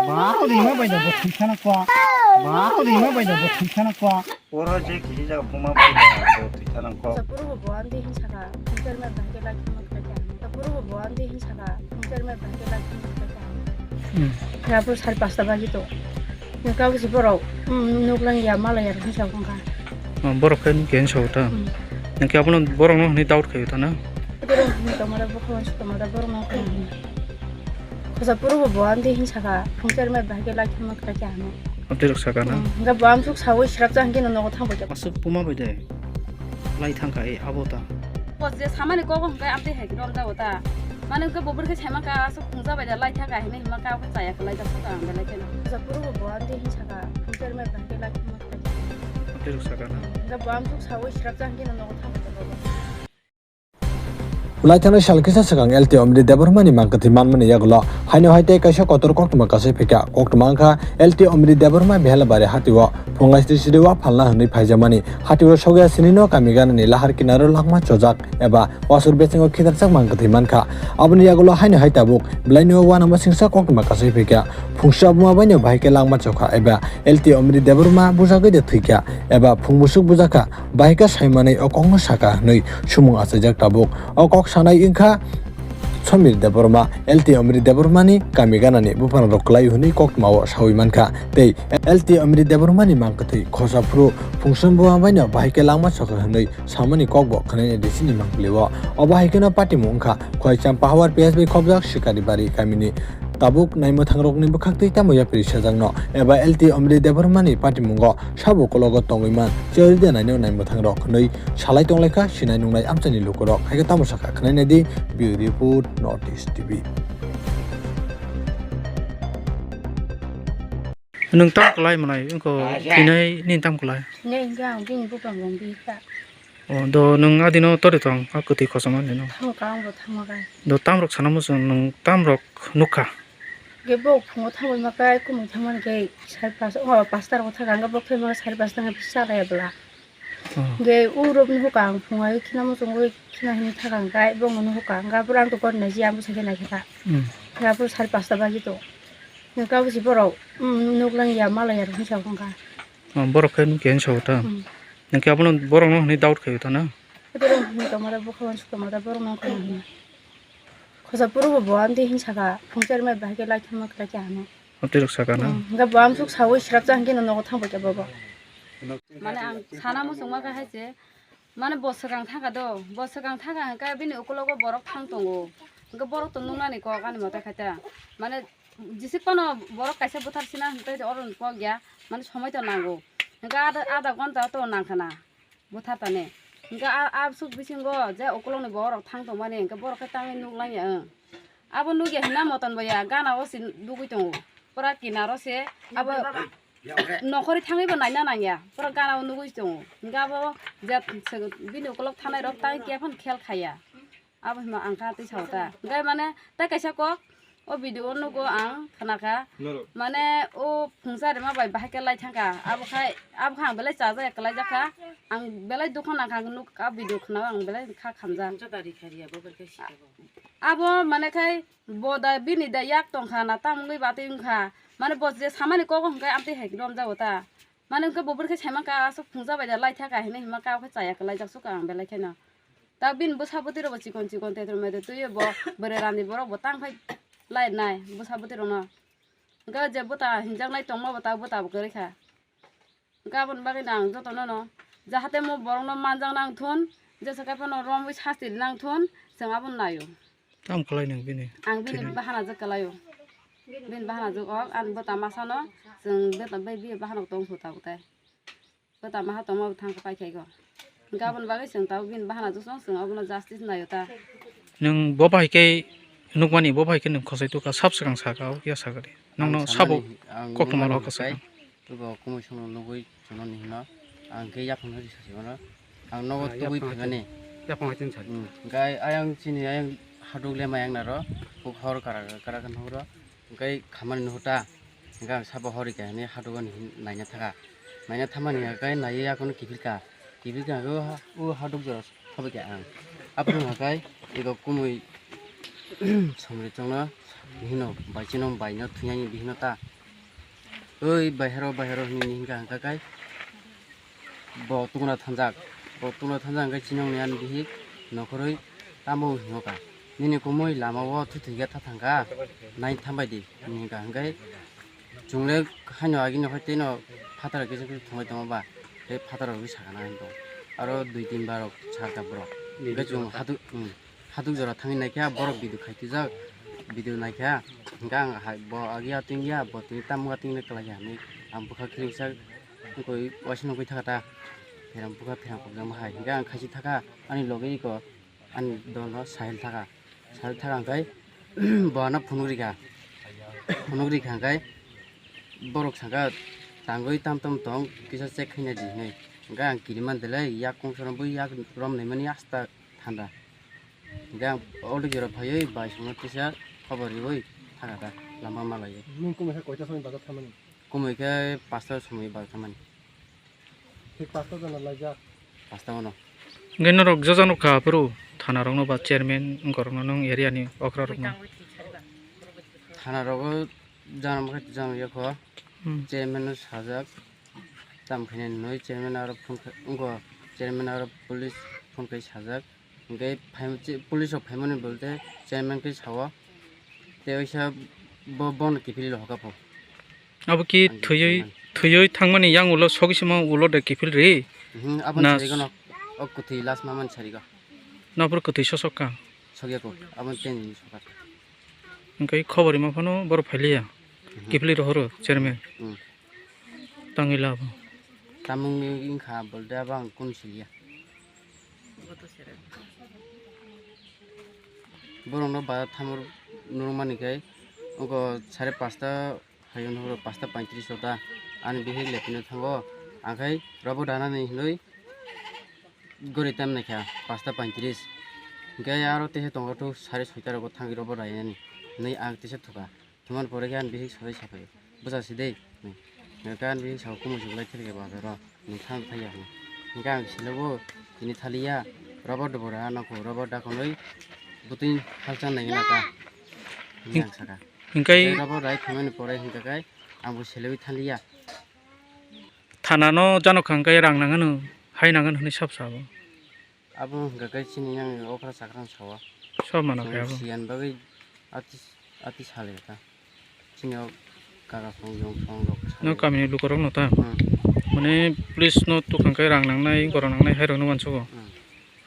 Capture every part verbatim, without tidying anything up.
Baro rima bai da bo thwi khana kwa. Baro rima bai da bo thwi khana kwa. Oro je kiri jaga buma bai da bo thwi khana kwa. Sa puro bo bo andi hin saka. Phungchar ma bahai ke lai khama khlai kha. Sa puro bo bo andi hin saka. Phungchar ma bahai ke lai khama khlai kha. Hmm. Ya puro sari pasta baji to. Ni kau si borok, hmm, nuk lang ya, malai ya, hin sa kong kha. Oh, borok khe nuk ya hin sa ta. Hmm. Nang khe abono borok no hwnwi doubt khayo ta na? Borok hwnwi tongma da, bokha uansuk tongma da, borok no khayo hwnwi. Khosa puro bo bo andi hin saka, phungchar mai bahai khe lai khama khlai kha hano. Abdi rok saka na? Hmm, hwnkhe bo amsuk sawi srapsa hwnkhe no nogo thang bai kha. Aswk puma bai de lai thang kha, e abo ta. Bo je samani kok hwnkhe amtwi hai khe romjago ta. Mane hwnkhe bo bwrwkhe saima kha aswk phungsa bai da lai thang kha hinwi hima kha chaya khe lai jak saka ang belai kheno. Khosa puro bo bo andi hin saka, phungchar mai bahai khe lai khama khlai kha. Abdi rok saka na? Hwnkhe bo amsuk sawi srapsa hwnkhe no nogo thang bai kha bo. Lai thangnai sal kisa swkang L T Omri Debbarmani mang kwthwi manmani yagulo haino hai tei kaisa kotor koktwma kasui phikha. Koktwma wngkha L T Omri Debbarma Behelabari hatio phunglai sri sri wa phalna hwnwi phaijakmani. Hatio sogya sinino kami ganani lahar kinaro langma chojak eba wasur besengo khitarjak mang kwthwi mankha. Aboni yagulo haino hai tabuk belaino uanama singsa koktwma kasui phikha. Phungsa buma baino bahai khe langma chokha eba L T Omri Debbarma bujagwi de thwikha eba phung musuk bujakha. Bahai khe saimanwi o kokno saka hwnwi sumung achaijak tabuk. O kok sanai wngkha Somir Debbarma, L T Omri Debbarmani kami ganani buphangrok kwlai hwnwi koktwmao saui mankha. Tei L T Omri Debbarmani mang kwthwi khosa phuru phungsa buma baino bahai khe langma sokha hwnwi samani kokbo khwnaina disini mangpili-o. O bahai kheno patimung wngkha Khwaicham Pahawar P S bai khobjak Sikaribari kamini. Tabuk naimwthangrokni bwkhaktwi tamo yapri sajakno eba L T Omri Debbarmani patimungo sabo ukologo tongwi man, chori de naino naimwthangrok hwnwi salai tonglaikha sinai nungnai amchaini lukurok. Haikhe tamo sakha khwnaina di, Bureau Report, North East T V. Nwng tam kwlai mwnai, wngkho thwinai nini tam kwlai? Nini hwnkhe ang bini buphang rong bihikha. O, do nwng adino tori tong, a kwtwi kosom ani no? Thango ka, ang bo thango ka. Do tamrok sana muchung nwng tamrok nukha? Ge bo phungo thangwi ma kai, kumui thangmani khe sari pas, o, pasta rok thaka, ang bo khe ma sari pasta ngai bisa laya bla. Oh. Ge urok ni huka ang phungai khina muchungwi khina hini thaka ang kai, bo mani huka ang ga, bwrang to kor nai ji, ang bo sakhe nai khe ta. Hmm. Ga bo sari pasta baji to. Ga bo si borok, um, nuk lang ya, malai ya, hinsa kong ka. Oh, borok khe nuk ya hinsa ta. Hmm. Nang khe abono borok no hwnwi doubt khayo ta na? Borok hwnwi tongma da, bokha uansuk tongma da, borok no khayo hwnwi. Khosa puro bo bo amtwi hinsa kha, phungchar mai bahai khe lai thangma khlai kha hano. Amtwi rok saka na? Hmm, hwnkhe bo amsuk sawi srapsa hwnkhe no nogo thang bai kha bobo. Mane ang sana muchungma kha hai se, mane bo swkang thangkha do, bo swkang thangkha hwnkhe bini ukulogo borok thang tongo. Hwnkhe borok to nuknani kok ani mote khai ta. Mane jisik phano borok kaisa bwthar sina hwnkhe oro ni kok ya, mane somoi to nango. Hwnkhe ada, ada ghonta to nangkha na. Bwthartani. Hwnkhe a, a swk bisingo je ukulokni borok thang tongmani, hwnkhe borok khe tangwi nuk langya, ang. Abo nukya hwnna moton bo ya, gana o se nugwi tongo. Pura kinaro se abo nokhorwi thangwibo naina nangya, pura gana o nugwi tongo. Hwnkhe abo je bini ukulok thangnai rok tangwi khe phano khel khaiya. Abo hima ang kha twi sao ta. Hwnkhe mane tei kaisa kok, o video o nugo ang khna kha. Norok. Mane o phungsa rima bai bahai khe lai thang kha. Abo khai, abo kha ang belai chajak ya kwlai jak kha. Ang belai dukha nang kha nuk a video khna ang belai kha khamjak. Phungsa dari kha riya bo belai kha sika bo. Abo mane khai bo da bini da yak tong kha na tam wngwi batwi wng kha. Mane bo je samani kok hwnkhe amtwi hai romjago ta. Mane hwnkhe bo bwrwkhe saimang kha aswk phungsa bai da lai thang kha hinwi hima kha khe chaya kwlai jak suk ang belai kheno. Ta bini bwsa bwtwi rok bo chikon chikon tetor metor twiwi bo bwrwi rani borok bo tang phai lai nai bwsa bwtwi rok no. Hwnkhe je bwta hinjaknai tongma bo ta bwta bo kwrwi kha. Hwnkhe aboni bagwi no ang joto no no jahate mo borok no manjak nang thun, jesa khe phano romwi sasti ri nang thun, chwng abono naio. Tamo khlai nang bini? Ang bini thwinani bahana jwk kwlaio. Bini bahana jwk o, ani bwta masa no chwng bwta bai bini bahana tong phu tabuk tai. Bwta maha tongma bo thang khe pai khai go. Hwnkhe aboni bagwi chwng tabuk bini bahana jwk song, chwng abono justice naio ta. Nwng bo bai khe nukmani, bo bai khe nwng khosai tukha, sab swkang saka, o ya saka di. Nokno ang sabo samani, ang koktwma nukmani rok hwnkhe swkang. Ibo kumui songno nugwi chwngno ni hino, ang khe yaphang no risa se mano. Ang nogo ah, tubui yaphang phegani. Yaphang haching sari. Hmm, hwnkhe ayang chini ayang haduk le mayang naro, kok hor kara kara khe nuhuro. Hwnkhe khamani nuhur ta, hwnkhe ang sabo hor rikha hinwi haduk ani hin naina thangkha. Naina thangmani hwnkhe naiwi yakono kiphilkha. Kiphilkha hwnkhe o ha-, o haduk jora sobaikha ang. Aphuru hwnkhe ego kumui somri chongno bihino bai chino bai no thwinani bihino ta. Oi, baihero, baihero hinwi hingka hingka kai. Bo tungna thanjak. Bo tungna thanjak hingke chini wngni ani bihik nokhorwi tamo hingo ka. Nini kumui lama o thuthwi khe tha thangka. Nai thambai di hinwi hingka hingke. Chwng le haino agini hoi tei no phataro kisa kisa thangbai tongo ba. Tei phataro rwgwi sakana hinwi tongo. Aro dui tin bar rok sakha borok. Hingke chwng hadu, hmm. Hatuk jora thangwi naikha, borok video khai twijak, video naikha, hingke ang hai bo agi atwng ya, bo tini tamo atwng le kwlai ya hinwi ang bwkha khiring sak wngkoi waisa nukgwi thaka ta, pherang bwkha pherang kokjagma hai, hingke ang khaisi thaka, ani loge iko ani dol no Sahil thaka, Sahil thaka hingke bo ano phunuk rikha, phunuk rikha hingke borok saka tangwi tam tam tong kisa check khaina di hinwi, hingke ang kiriman delai yak kongsa no bui yak rom naimani asta thanda. Hingke ang auto jora phaiwi bai songno kisa khobor riui thaka da lama malaiwi. Nung kumui khe koita somoi bazar thamani? Kumui khe pasta somoi bazar thamani. Thik pasta jana laijak? Pasta ono. Hingke norok joja nukha aphuru thana rokno ba chairman wngkorokno nung area ni okra rokno? Thana rogo jana mokhe jana yakho. Hmm. Chairman no sajak. Tam khainai noi chairman aro phone khai, wngkha chairman aro police phone khai sajak. Hingke phai-, police rok phaimani bolte chairman khe sao. Tei waisa bo, bono kiphilwi hoka pho. Abo ki ang thwiwi, thwiwi thangmani yang ulo sogwi simo ulo de kiphil ri? Mhm, aboni na sarigo no, o kwthwi last mamani sarigo. Nopor kwthwi sosok ka? Sogya ko, aboni teni sokar. Hingke khobor rima phano borok phailiya. Mhm. Kiphilwi rohoro chairman. Hmm. Tangwi labo. Tamungni wngkha bolde abo ang kunu siliya. Borokno bazar thamor nurmani khe oko sare pasta phaio nukhoro pasta paitris o ta ani bihik lepino thango ang khai robo danani hinwi gori tam naikha pasta paitris hingke aro teisa tongo thuk sare soita rogo thangwi robo rainani hinwi ang teisa thuka. Thuman pore khe ani bihik sabai saphai bwsa si de. Hwnkhe ani bihik sabo kumui se belai khe bazaro nwng thang thang ya hwnwi. Hwnkhe ang selebo tini thaliya rubber dubora nokho rubber dakhonwi bwtwi halchang nai gana ta hwnwi ang saka. Hwnkhe rubber rai thangmani pore hwnkhe kai ang bo selewi thaliya. Thana no jano khang khe rang nang ano hai nang ano hwnwi sab sabo. Abo hwnkha khe chini yang okra chakra sawa. Sob mano khe abo. Siyan bagwi ati, ati sale ta. Chini o kaka song jong song rok sale. No kamini lukorok no ta. Hmm. Mane police no tukang khe rang nangnai, gorok nangnai hai rok no wansugo. Hmm.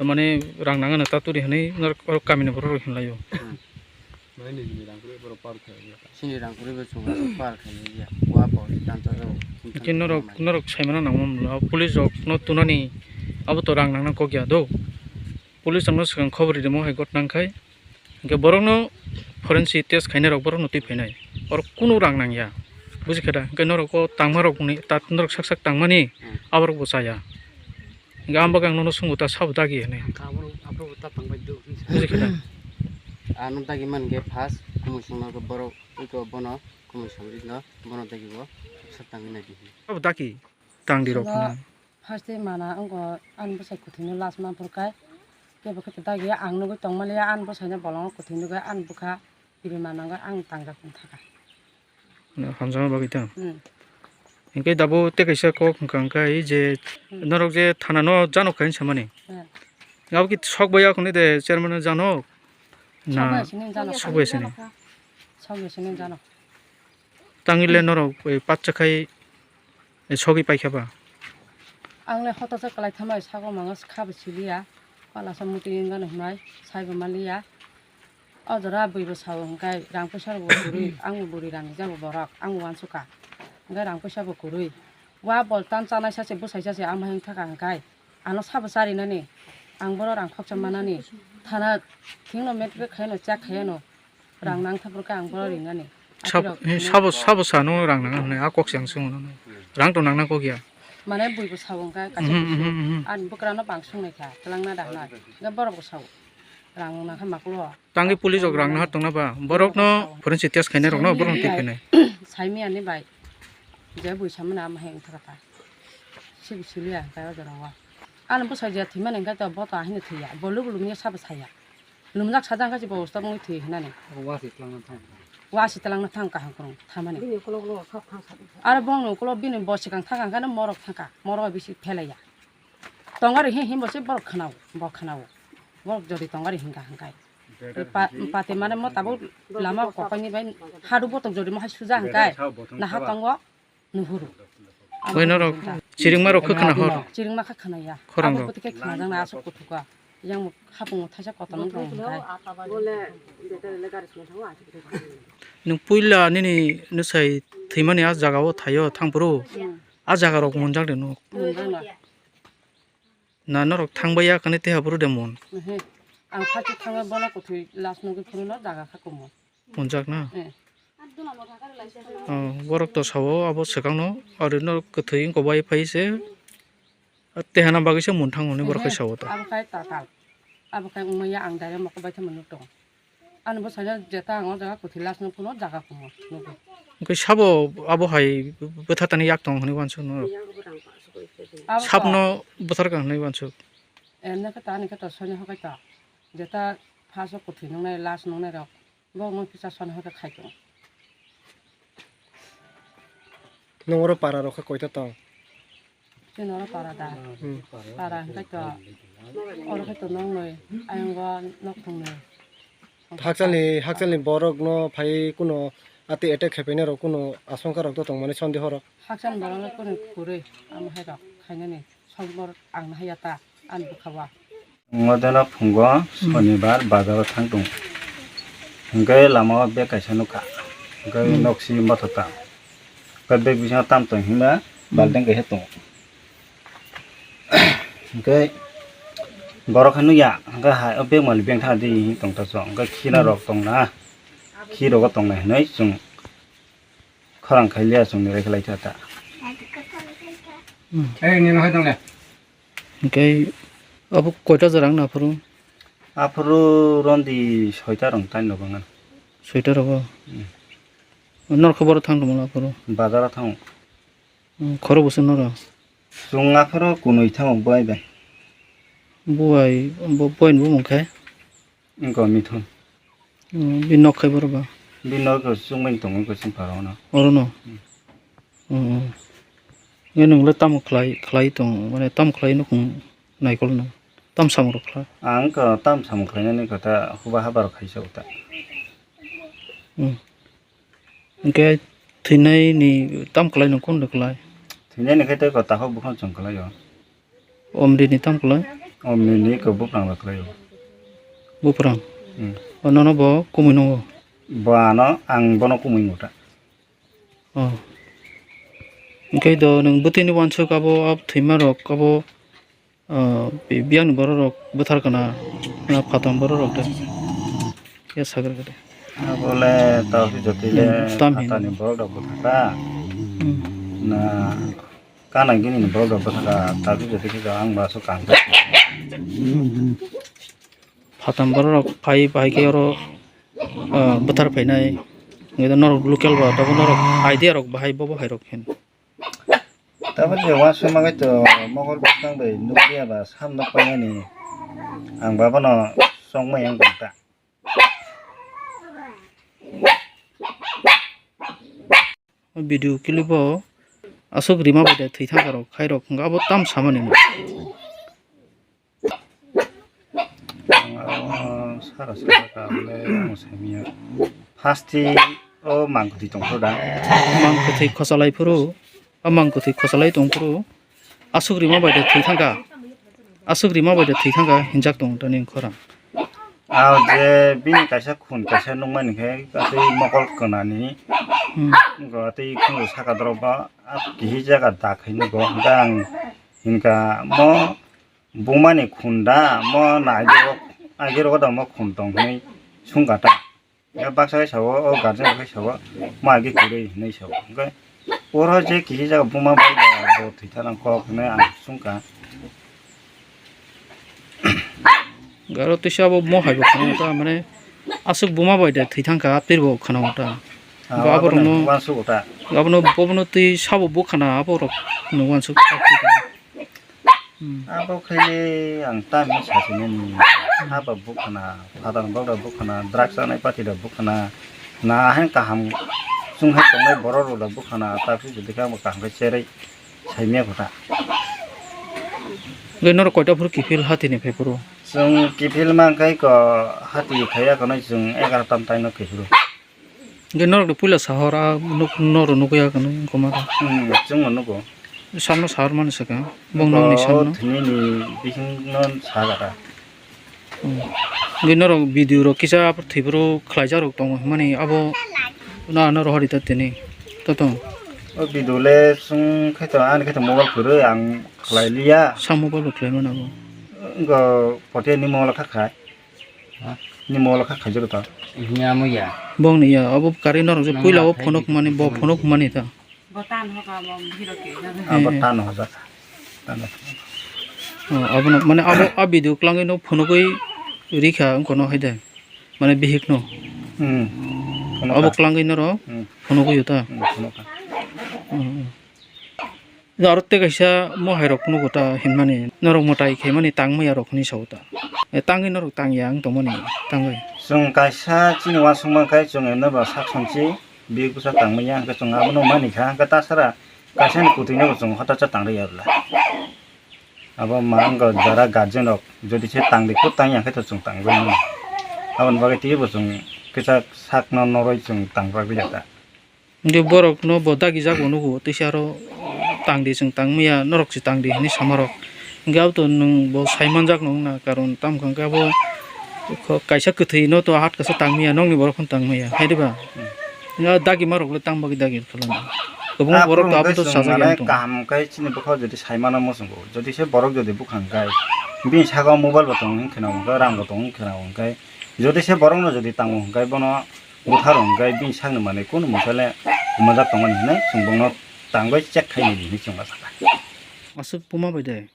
Mane rang nang ano ta turi hinwi norok kamini borok rok hinlai o. Hmm. Chini rang kwrwi bo chwng aswk par khainai ya. Wa bo tanta jago. Hwnkhe norok, norok saimano nangma mwnwi. Police rok no tunani abo to rang nangna kok ya do. Police rok no swkang khobor rimo hai got nang khai. Hwnkhe borok no forensic test khainai rok borok no twi phainai. Oro kunu rang nang ya. Buji khe da? Hwnkhe norok o tangma rok ni tat norok sak sak tangmani hmm aborok bo chaya. Hingke ang bagwi ang nono swngo ta sabo dagi hinwi. Ang kha aborok, aborok ta tangbai do hinwi sa. Buji khe da? Ano dagi man khe first kumui songno khe borok iko bono kumui songri no bono dagi bo sak tangwi nai di hinwi. Sabo dagi tang di rok hinwi. First day mana wngkha ani bwsai kwthwino last month phuru kai. Kebo khe ta dagi ang nugwi tongmaliya ani bwsaino bolongo kwthwi nugwi ani bwkha. Bini manango ang tangjak wng thaka. Hamjakma bagwi ta? Hmm. Hinkhe dabo tei kaisa kok hwnkha hwnkhe je hmm norok je thana no janok khaini samani. Hmm. Abo ki sok bai akhuni de chairman no janok? Na sok bai sini janok. Sok bai sini. Sok bai sini janok. Tangwi le norok, eh, patsa khai, eh, sogwi paikha ba? Ang le hotosa kwlai thamai sago mango kha bo siliya. Pala sa muti wngano hwnwi saibo maliya. O jora bui bo sao hwnkhe rang puisa rok bo kwrwi, ang bo bwrwi rang rijak bo borok, ang bo uansukha. Hwnkhe rang puisa bo kwrwi. Wa bol tan chanai sache bwsai sache ama hwn thaka hwnkhe ano sabo charinani, ang boro rang khoksa manani, thana thingno metric khaino chak khaino rang nang thaphuru khe ang boro rinani. Sab-, akhirok eh, sabo, sabo sano rang nang hwnwi a kok se ang swngo nono. Rang to nang na kok ya. Mane bui bo sao hwnkhe kaisa mhm, bui mhm, mhm. Ani bwkrano bang swngnai kha, twlangna da hwnwi. Hwnkhe borok bo sao. Rang nang kha makulo. Tangwi police rok rang naha tongna ba? Borok no forensic test khainai rok no borok no twi khainai. Saimiyani bai. Je bui samani ama hai wngkha ta. Sibi siliya hwnkhe o jora o. Ani bwsai je thwimani hwnkhe to bo to ahino thwiya. Bo lubu lumiya sabo saya. Lumjak sajak hwnkhe se bo stop wngwi thwi hinani. Abo wa se twlangna thang. Wa si talangno thang kaham kwrwng thamani. Bini ukulok ulo sok thang sa di. Aro bongni ukulok bini bo swkang thang kha khe morok thang kha, morok bisi phelaiya. Tongari hi himbo se borok khwnao, bo khwnao. Borok jodi tongari hingka hingkai. Pa-, pati mane mo tabuk lama kokoni bai hadu botok jodi mo hai suja hingkai. Naha tongo nuhuru. Koi norok chiringma rok khe khna hor. Chiringma khe khwnaya. Khorang abo rok. Bwtwi khe khwnajak na aswk kuthuka. Yang hapung thaisa kotor no tong hingkai. Nwng puila nini nwsai thwimani a jaga o thaio thangphuru. Hmm. A jaga rok munjak de nuk. Munjak na. Na norok thangbai ya kani teha buru de mon. Ehe. Ang phati thangwi bono kuthwi last nugwi phuru no jaga kha kumo. Munjak na? Eh. Oh, borok to sao abo swkang no, ari no kwthwi wngkha bai phai se. Teha na bagwi se mun thang hwnwi borok khai sao to. Ehe. Abo khai tatal. Abo khai wngmaya ang direct mokol bai thangma nuk tongo. Ani bwsai no jeta ang o jaga kwthwi last no phano jaga kumo nugo. Hwnkhe sabo abo hai bwthartani yak tong hwnwi uansuk no. Abo to. Sabno bwtharkha hwnwi uansuk. Emne khe tani khe to soni hokai to. Jeta first o kwthwi nungnai last nungnai rok. Bo wngwi kisa soni hokai khai tong. Nwng oro para rok khe koita tong? Chini oro para da. Hmm. Para hwnkhe to oro khe to noknwi, ayang o nok thwngnwi. Hakchalni, hakchalni borok no phai kuno ati attack khe painai rok kuno asongkha rok to tong mani sondeho rok. Hakchalni borok no kuno kwrwi amo hai rok khainani sombor ang no haya ta ani bwkha o. Ngo deno phungo sonibar bazaro thang tongo. Hwnkhe lama o bag kaisa nukha. Hwnkhe Hmm. nok si mothota. Hwnkhe bag bisingo tam tong hima Hmm. balting kaisa tongo. Hwnkhe borok khe nukya, hwnkhe hai o bag mali bengtha di hing tongthoso. Hwnkhe khina Hmm. rok tongna, khi rogo tongnai hinwi chwng khorang khailiya chwngni rai khlaitha ta. Hmm. Ei, nini hai tongle. Hwnkhe abo koita jora wngna aphuru? Aphuru rondi soita rong time rok wngna. Soita rogo? Hmm. Norok khe boro thang tongmani aphuru? Bazar o thango. Hmm, khoro bwswk norok? Chwng aphuru kunui thango buai bai. Buai, bo-, buai ni bumung khe? Wngkha Mithun. Hmm, bini nok khai boro ba? Bini nok rok chwngbai tongo wngkha chwng para ono. Oro no? Hmm. Hmm, hmm. Nge nwng le tamo khlai, khlai tong, mane tamo khlai nukhung naikol no? Tam samung rok khlai? Ang wngkha tam samung khlainani kotha huba habar khaisa uta. Hmm. Hwnkhe thwinai ni tam kwlai no kunu kwlai? Thwinai ni khe tei kota hok bukhang chwng kwlai o. Omri ni tam kwlai? Omri ni khe buprang rok kwlai o. Buprang? Hmm. O nono bo kumui nungo? Bo ano ang bono kumui nungta. Oh. Hwnkhe do nwng bwtwi ni uansuk abo, abo thwima rok abo Ah, bi-, biyang ni borok rok bwthar kana, na phatam borok rok de. Ya sagar gede. Abole tao si jotile Hmm, tam hin. Phatani borok rok bwthar ka. Hmm. Na kana gini ni borok rok bwthar ka, tao si jotile ang ba so kang. Phatam borok rok phai, phai khe oro, ah, bwthar phainai. Ngi norok local ba, tabo norok idea rok bahai, bobo hai rok hin. Tabuk je uansuk mangai to mokol bwskang bai nukliya ba sam nuk painani. Ang ba bono chongmai yang tong ta. O video clip o aswk rima bai de thwi thangka rok khai rok hwnkha abo tam samani. Ang aro sara sara ka hwnle ang saimanya. Phasti o mang kwthwi tongphuru da? Mang kwthwi khochalai phuru, o mang kwthwi khochalai tongphuru, aswk rima bai de thwi thangka, aswk rima bai de thwi thangka hinjak tong tani khorang. Ah, je bini kaisa khun kaisa nukmani khe tei mokol kwnani, hmm, wngkha tei khunju saka dorop ba, ah, kihi jaga dak hinwi bo hwnka ang hinkha mo. Bumani khun da, mo na agi rogo, agi rogo da mo khun tong hinwi sungkha ta. Ya baksa khe sao, o guardian khe sao, mo agi kwrwi hinwi sao. Hwnkhe oro je kisi jaga buma bai da bo thwi thanang kok hinwi ang sungkha. Garo tisa bo mo hai bo khana ta, mane aswk buma bai da thwi thangkha, aptir bo khana ta. Ah, bo abo abono rokno uansuk ta. Abono, bobono twi sabo bo khana, abo rok no uansuk ta. Hmm. Abo khaile ang tamni sasinani haba bukhana, phatar bokra bukhana, drugs chanai party rok bukhana, Na, hain kaham chwng hai tongnai borok rok da bwkhana ta phuru dikha bo kaham khe cherwi saimya kotha. Hwnkhe norok koita phuru kiphil hati ni phai phuru? Chwng kiphil ma hwnkhe ko hati khaiya kono chwng egaroh tam taino kiphil. Hwnkhe norok de puila sahor a nuk norok nukya kono wngkoma da? Hmm, chwngno nugo. Samno sahor mani sakha, bong nokni samno. Thwini ni bisingno sagata. Hmm. Hwnkhe norok video rok kisa thwiboro khlaijak rok tongo hwnmani abo na norok hori ta tini to tong. O video le chwng khe to ani khe to mobile kwrwi ang khlai liya. Sa mobile bo khlai mano abo. Wngkha potiya ni mobile kha khai. Ha? Ni mobile kha khai jero ta. Ni amo ya. Bong ni ya abo kari norok je puila o phonok mani bo phonok mani ta. Bo tan hoka bo bhiro ke. Ah, bo tan hoka. Tan hoka. Oh, abono mane abo a video klangwi no phunugwi rikha wngkha no hai de. Mane bihik no. Hmm. Abo klangwi noro phunugwi ta. Hmm, phunukha. Hmm, hmm. Aro tei kaisa mohai rok phunukgo ta hinmani norok mwtai khaimani tangmaya rok hinwi sao ta. Eh, tangwi norok tangya wng tongmani tangwi. Chwng kaisa chini uansukma khe chwng eno ba sak songchi. Bihik bwsa tangmaya hwnkhe chwng abono manikha, hwnkhe tasara kaisani kwtwino bo chwng hota cha tangri ya bwla. Abo ma wngkha jara guardian rok jodi se tangdi kut tangya hwnkhe to chwng tangwi mano. Aboni bagwi twibo chwng kisa sakno norwi chwng tangprak ya ta. Hwnkhe borokno bo dagijak bo nugo, teisa aro tangdi chwng tangmaya, norok se tangdi hinwi samarok. Hwnkhe aboto nwng bo saimanjakno wngna, karon tamo hwnkhe abo kaisa kwthwino to hat kasa tangmaya, nokni borok phano tangmaya, hai diba? Hmm. Dagima rok le tamo bagwi dagi khlana? Kwbangma borok to aboto sajak ya wng tongo. Kaham khe chini bwkhao jodi saimano muchungo, jodi se borok jodi bwkha hwnkhe bini saka o mobile bo tongo hwnkhe, rang bo tongo hwnkhe, jodi se borokno jodi tango hwnkhe bono Buthar wngkhe bini sakni manwi kunu mungsa le humajak tongmani hinwi chwng bongno tangwi check khainai hinwi chwng sakha. Aswk buma bai de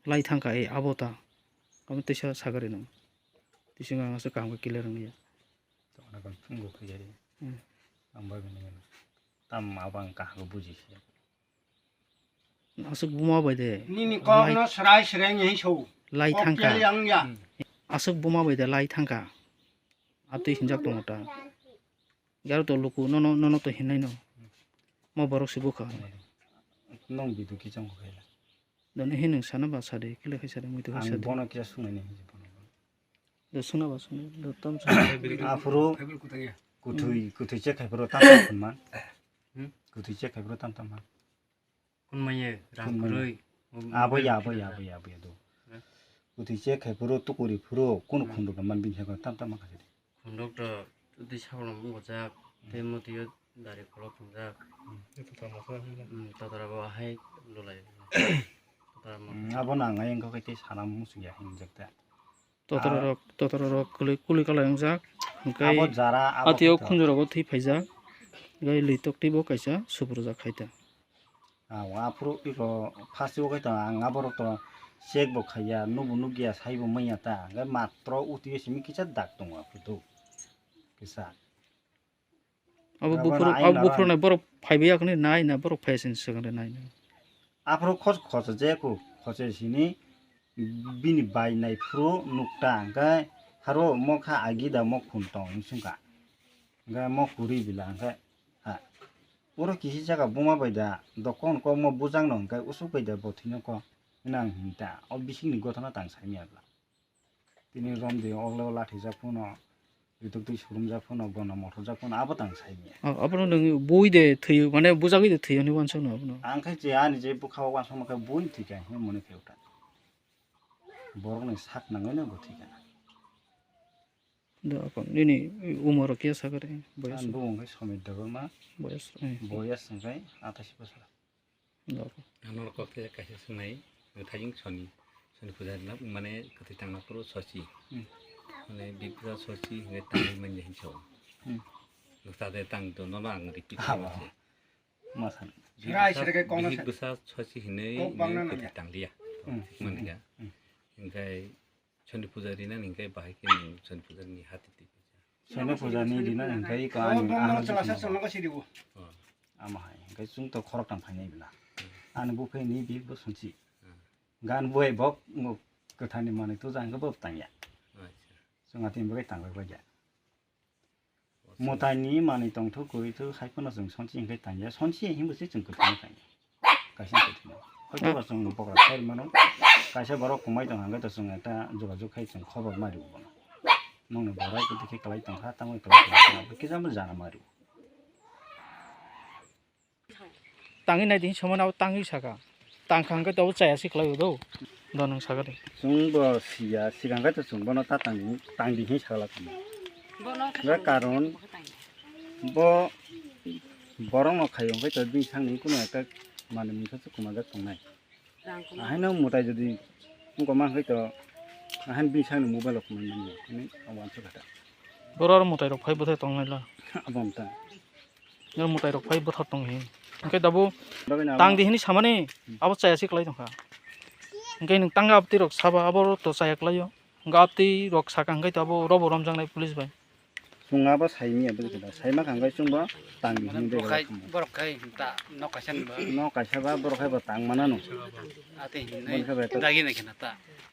lai thangkha, e abo ta. Abo teisa sagari nang. Teisa ang aswk kaham khe clear wngya. Tongna kon phungo khaiyari. Hmm. Ang bai bini tam abo ang kaham buji khe. Aswk buma bai de. Nini kokno srai srai ngi so. Lai thangkha. Aswk buma bai de lai thangkha. Atwi hinjak tongo ta. Garo to luku nono, nono to hinai no. Mo borok se bukha. Nong bidu kichang ko khaila. Doni hinung sana ba sade, kile khai sade, muitu khai sade. Bono kisa sunai ni hinji bono. Do suna ba suna, do tom suna. Aphuru kuthwi, kuthwi check khai phuru tam tam man. Hmm? Kuthwi check khai phuru tam tam man. Kunmaya, rang kwrwi. Abo ya, abo ya, abo ya, abo ya do. Hmm? Kuthwi check khai phuru, tukuri phuru, kunu khunduk man bini sakno tam tam man khai sade. Khunduk to twi sabolong wngkha jak, tei motio dari kolok tongjak. Hmm, totora bo ahai lulai. Totora mo. Hmm, abo nang ai wngkha khe tei sana muchung ya hinjak ta. Totora rok, totora rok kuli, kuli kalai wngjak. Hwnkhe abo jara, abo atio khunju rogo thwi phaijak. Gai lwi tok tei bo kaisa subrujak khai ta. Aw, aphuru iko first o khe to ang aborok to check bo khaiya, nukbo nukya, saibo manya ta, hwnkhe matro utio simi kisa dak tongo aphuru to kisa. Abo buphuru, abo buphuru nai borok phaibai yakni nai na borok phai sini swkang nai na. Aphuru khos khosa je ku khosa sini bini bai nai phuru nukta hwnkhe haro mokha agi da mokhun tong wngsungkha. Hwnkhe mokhuri bila hwnkhe ha. Oro kisi jaga buma bai da dokon kokma bujak no hwnkhe usuk bai da bo thwino ko hinang hinta o bisingni gothana tang saimya bla. Tini romdi ogle o lathijak phano, rituk twi surumjak phano, gono mothorjak phano abo tang saimya. Abono nwng bui de thwiyo mane bujagwi de thwiyo hinwi uansukno abono. Ang khe je ani je bwkha o uansukma khe bui thwikha hinwi mone khe uta. Borokni sak nangwi no bo thwikha na. Da ako nini umor kya sakare boyas? Ani bumung khe Somit Debbarma. Boyas, eh. Boyas hwnkhe athais bosor. Norok. Ang norok kok khe kaisa swngnai, thayung soni, soni puja rwna, mane kwthwi tangna phuru sochi. Hmm. Mane bipra sochi hwnkhe tangwi manya hinwi sao. Hmm. Noksa de tang do, nono ang repeat khaima se. Masa. Bihik bwsa sochi hinwi kwthwi tangliya. Hmm. Thik mani kha. Hmm. Hwnkhe Soni puja rina hingkai bahai khe nwng Soni puja ni hati twi puja. Soni puja ni rina hingkai ko ani ano chwla sa chwla ko sidi bo. Ama hai hingkai chwng to khorok tang phainai bila. Ani buphai ni bihik bo sonsi. Gan buai bok ngo kwthani manwi to jang bo tangya. Acha. Chwng atin bo tang bai ya. O Mwtaini manwi tongthok kwrwithok hai phano chwng sonsi hinkhe tangya, sonsi hinbo se chwng kwthwino tangya. Kaisa kwthwino. Hoito ba chwng bokra sai mano, kaisa borok kwmai tong hwnkhe to chwng ekta jogajog khai chwng khobor ma rwo bono. Nokni borok kwthwi khe kwlai tongkha, tamo kwlai tongkha, kisa bo jana ma rwo. Tangwi nai di hinwi samani abo tangwi saka. Tangkha hwnkhe to abo chaya se kwlai o do. Do nwng saka de. Chwng bo siya, sigang khe to chwng bono ta tangdi, tangdi hinwi sakla tongma. Bono Ya karon bo borokno khaio hwnkhe to bini sakni kuno ekta manwi mungsa se kwmajak tongnai. Rang kwma. Ahaino mwtai jodi wngkoma hwnkhe to ahaino bini sakni mobile rok kwmai manya hinwi abo uansuk kha ta. Boro aro mwtai rok phai bwthai tongnai la. Abo wng ta. Nang mwtai rok phai bwthar tong hi. Hwnkhe tabuk Bagwi na tang di hinwi samani Hmm. abo chaya se kwlai tongkha. Hwnkhe nwng tanga abtwi rok saba abo to chaya kwlaio. Hwnkhe abtwi rok saka hwnkhe to abo robo romjaknai police bai. Chwng abo saimanya bwlwi khe da. Saima kha hwnkhe chwngbo tang di hinwi Borok khai, bebak khamu. Borok khai ta nok kaisa ni ba. Nok kaisa ba borok khai bo tang manano. Ate hinwi Borok khai bo ta- dagi nai khena ta.